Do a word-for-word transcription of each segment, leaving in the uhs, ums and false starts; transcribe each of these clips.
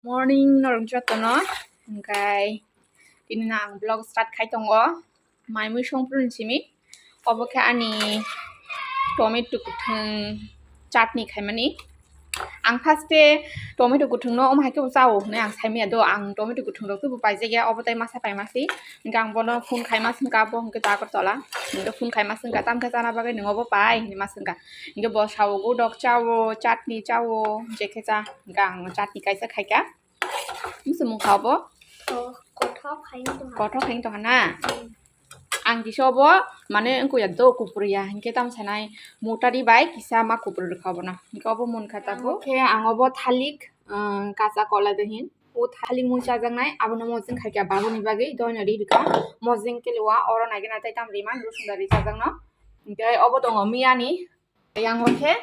Morning norok jotono, hwnkhe tini no ang vlog start khai tongo, mai mui songphuru ni simi. Obo khe ani tomato kwthwng chutney khaimani. Ang first e tomato kwthwng no omo hai khe bo chao hinwi ang saimanya do, ang tomato kwthwng rok teibo paijak ya, obo tai masa paima se. Hwnkhe ang bono phone khaima swngkha, bo hwnkhe Agartala, hwnkhe phone khaima swngkha, "Tamo khe chana bagwi nwng obo pai?" hinwi ma swngkha. Hwnkhe bo sao, "Gudok chao, chutney chao, je khe cha." Hwnkhe ang chutney kaisa khaikha. Bwswk mungkha obo? Kothok hai wng tongkha. Kothok hai wng tongkha na? Hmm. Ang kisa obo, mane, wngkha ya do, kupru ya, hinkhe tamo sanai motari bai kisa ma kupru rwkha obono. Hinkhe obo munkha tabuk. Khe ang obo thalik, um, kacha kola de hin. O thalik mui chajaknai, abono mojeng khaikha babuni bagwi, doino ri rwkha. Mojeng kelewa, oro naikhe natai tamo rima, rosong da ri chajakno. Hinkhe obo tongo miyani. Yang o khe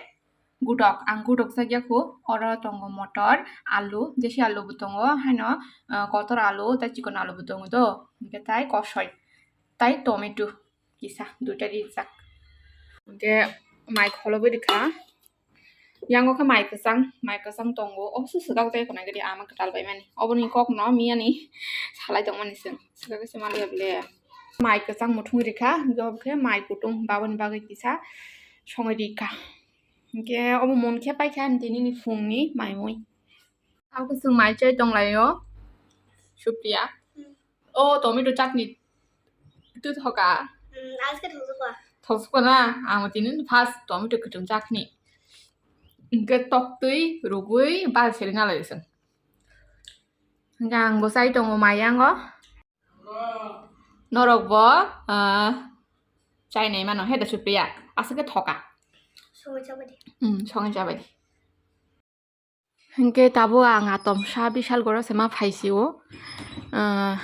gudok, ang gudok chakya khu, oro tongo motor, alu, desi alu bo tongo, haino, ah, kotor alu, tei chikon alu bo tongo do, hwnkhe tai kosoi, tai tomato kisa, duita rijak. Hwnkhe mai kholobwi rikha, yang o khe mai kwchang, mai kwchang tongo, oboso swkak tei khwnai gede ama kwtal bai mani, oboni kokno miyani salai tongmani chwng, swkagwi se maliya ble. Mai kwchang muthungwi rikha, hwnkhe obo khe mai kutung, baboni bagwi kisa songwi rikha. Hwnkhe obo munkhe paikha ani tinini phungni mai mui. Abo chwng mai chai tonglaio, Supriya. Hmm. O tomato chutney tu thoka. Hmm, aske thokjokma. Thokjokma na? Ang tini first tomato kwthwng chutney. Hwnkhe toktwi rwgwi bal seri nalai chwng. Hwnkhe ang bo chai tongo mai yango. Norok bo, ah, chainai mano, he da Supriya? Aswk khe thoka. Songwi chabai di. Hmm, songwi chabai di. Hwnkhe tabuk ang atomsa Bishalgoro se ma phaisio. Ah,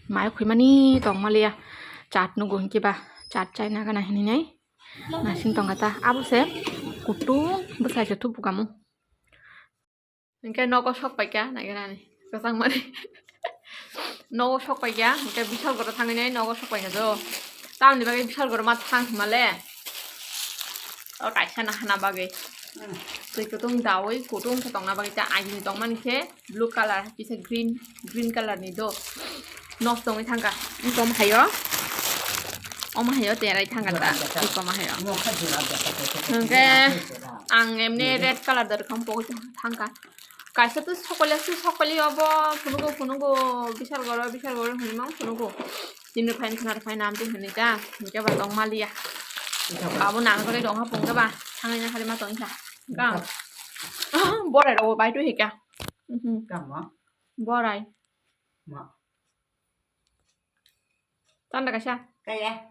mai khwimani tongmaliya. Chat nugo hwnkhe ba. Chat chaina gana hinwi nai. Nasing tongkha ta. Abo se kutung bwsai se thupu kamo. Hwnkhe nogo sok paikha, naiganani kwchangmani. Nogo sok paikha, hwnkhe Bishalgoro thangwi nai nogo sok paikha do. Tamoni bagwi Bishalgoro ma thang hwnmale. O kaisa na hana bagwi. Hmm. Twi kutung dawi kutung khe tongna bagwi ta agini tongmani khe blue colour, kisa green, green colour ni do. Nosto wngwi thangkha. Wngkha omo haio. Omo haio terai thangkha ta. Wngkha omo haio. Hwnkhe ang emni red colour da rwkha, pogwi thangkha. Kaisa tu sokole su sokole obo phunugo phunugo Bishalgoro Bishalgoro hinwi mang phunugo. Tini phaini khna phaina amtwi hinwi ta. Hwnkhe ba tong maliya. Abo nang kore dong ha pungkhe ba thangwi na khali ma tong kha. Kang. Borai rok bai tu hika. Mhm. Borai. Ma. Tanda kaisa. Kaya.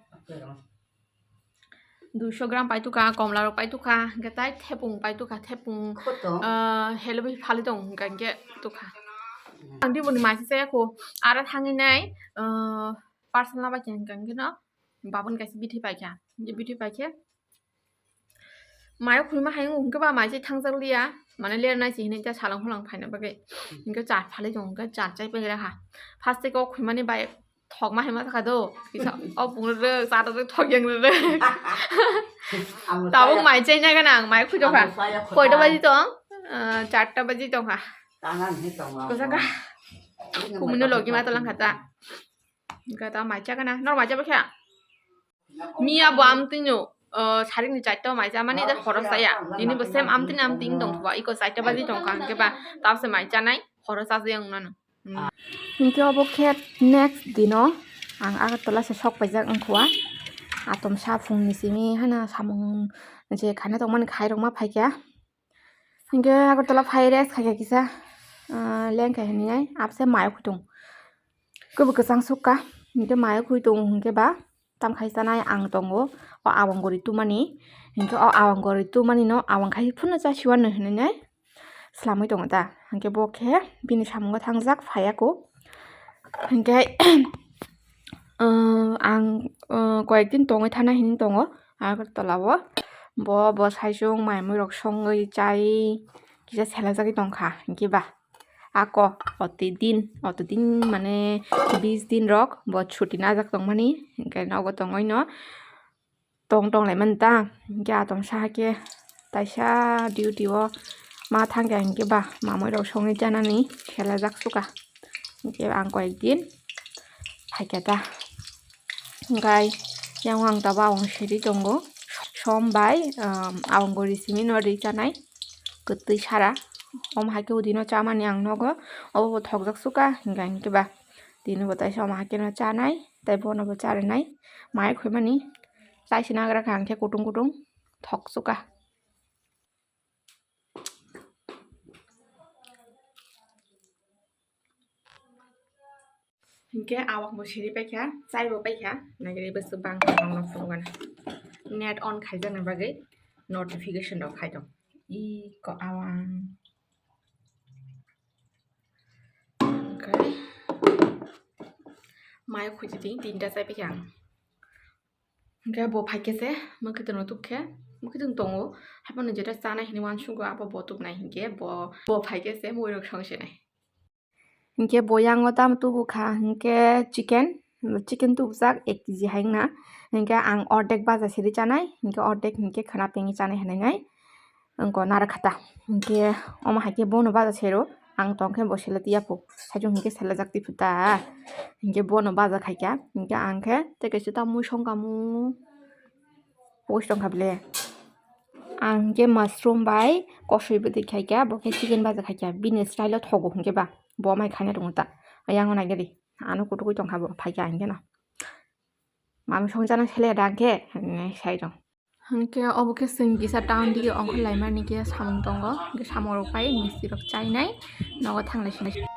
Duiso gram paitukha, komla rok paitukha, hwnkhe tai thepung paitukha, thepung, ah, helobwi phalwi tong hwnkha hwnkhe tukha. Hmm. Ang diboni maisa chaya kho, aro thangwi nai, ah, parcel na bai khe hwnkha hwnkhe no, baboni kaisa bithi paikha, hwnkhe bithi paikhe, Mayo khulma hai wngkhe ba mai se thangjak liya, mane lernai se hinui ta salang hulang phaina bagwi. Hwnkhe char phalwi tongo, hwnkhe char chai pai gra ha. First tei kok khulmani bai thokma hai ma sakha do. Kisa o pung rwrwk, char rwrwk, thok yang rwrwk. Tabuk mai chaina gana ang mai khujokha. Koita baji tong? Ah, charta baji tongkha. Kwchangkha. Kumui no logi ma tolangkha ta. Hwnkhe ta mai chakana. Nor mai chaba khe? Miya bo amtwino, uh, sarik ni charta mai cha mani, je khorok chaya. Tini bo same amtwini amtwini tong thwa. Iko charta baji tongkha, hwnkhe ba tabse mai chanai, khorok chajakya wngnano. Hmm. Hwnkhe obo khe next dino ang Agartala se sok paijak wngkha. Atom sa phung ni simi hana samung je khaina tongmani khairokma phaikha. Hwnkhe Agartala phai rest khaikha kisa, ah, lengkha hinwi nai, abse mayo khuitung. Kwbwi kwchang sukha, hwnkhe mayo khuitung hwnkhe ba tam khai chanai ang tongo, o awang gori tumani, hwnkhe o awang gori tumani no awang khai phano cha siwano hinwi nai swlamwi tongo ta, hwnkhe bo khe bini samungo thangjak phaiya kho. Hwnkhe, ah, ang, ah, koyekdin tongwi thana hinwi tongo Agartala o. Bo, bo saichung mai mui rok songwi chai kisa selajagwi tongkha, hwnkhe ba ako otodin, otodin mane bis din rok bo chuti najak tongmani, hwnkhe nogo tongwi no. Tong tong lai mani ta, hwnkhe atom sa hakhe taisa duty o Ma thangkha hinkhe ba mamui rok songwi chanani selajak suka. Hinkhe ang koyekdin phaikha ta. Hinkhe yang ang taba ang siri tongo. Som bai, um, ang gori simi no ri chanai. Kwtwi sara. Om haikhe udino chamani ang nogo. Obo bo thokjak suka. Hinkhe hinkhe ba tini bo taisa om haikhe no chanai. Tai bono bo charinai. Mai khoimani. Taisi nagra kha hinkhe kutung kutung. Thok suka. Hinkhe awang bo siri paikha, chai bo paikha, nagari bwswk bang kha, nokno phunukgana. Net on khaijakna bagwi notification rok khai tong. Iko awang. Hinkhe mai khuitwi tinta chai paikha ang. Hinkhe bo phaikhe se mwkhwtwng rok tubkhe, mwkhwtwng tongo, haiphano jeto chanai hinwi uansugo abo bo tubnai hinkhe bo, bo phaikhe se muirok songsinai. Hinkhe bo yango tamo tubukha hinkhe chicken, chicken tubujak ek kg hai wngna. Hinkhe ang ordek baja siri chanai, hinkhe ordek hinkhe khwna pengwi chanai hinwi nai. Wngkha narwkha ta. Hinkhe omo hai khe bono baja sero. Ang tong khe bo sele twi yapho. Saichung hinkhe selejak twi phu ta. Hinkhe bono baja khaikha. Hinkhe ang khe tei kaisa ta mui songkha mu. Pogos tongkha bele. Ang hinkhe mushroom bai kosoi bwtwi khaikha. Bo khe chicken baja khaikha. Bini style o thogo hinkhe ba. Bo mai khaina tongo ta. Ayang o naigari. Ano kutukui tongkha bo. Phaikha hinkhe no. Mami songchana sele dang khe. Hinwi sai tong. Hinkhe obo khe chwng kisa town dige ongkhor laimani khe samung tongo, hinkhe samung rok pai misti rok chainai nogo thanglai sinai.